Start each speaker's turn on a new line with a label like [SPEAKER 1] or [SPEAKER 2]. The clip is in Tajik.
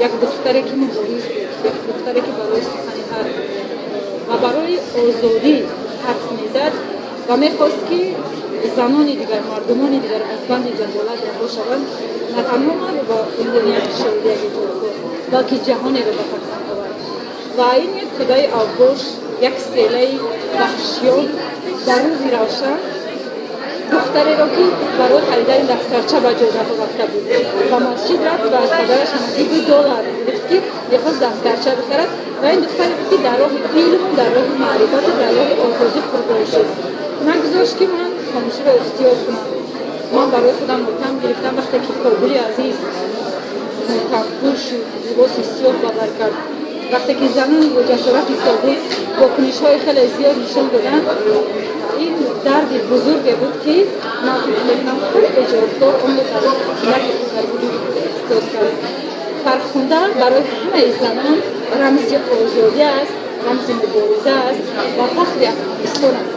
[SPEAKER 1] Як духтаре, ки мубориз буд, як духтаре, ки барои сухани ҳақ ва барои озодӣ ҳарф мезад ва мехост, ки занони дигар, мардумони дигар аз банди ҷаҳолат раҳо шаванд, на танҳо маро ба унвони як шоир, як эҷодкор, балки ҷаҳонеро ба фарзанд овард. Ва ин як тӯдаи авбош, як селаи ваҳшиён дар рӯзи равшан духтареро, ки барои харидани дафтарча ба ҷодаҳо рафта буд, ба масҷид рафт ва аз падараш ҳамагӣ 2 доллар гирифт, ки мехост дафтарча бихарад. Ва ин духтаре буд, ки дар роҳи илму дар роҳи маърифату дар роҳи озодӣ қурбон шуд. Нагузошт, ки ман хомӯширо ихтиёр кунам. Ман барои худам мотам гирифтам. Вақте ки Кобули азиз мотампӯш шуд, либоси сиёҳ ба бар кард, вақте ки занони бо ҷасорати Кобул вокунишҳои хеле зиёд нишон доданд, ин дарди бузурге буд, ки ман фикр мекунам, ҳар эҷодкор онро дар тинати худ, дар вуҷуди худ эҳсос кард. Фархунда барои ҳамаи занон рамзи озодӣ аст, рамзи мубориза аст ва фахри Афғонистон аст.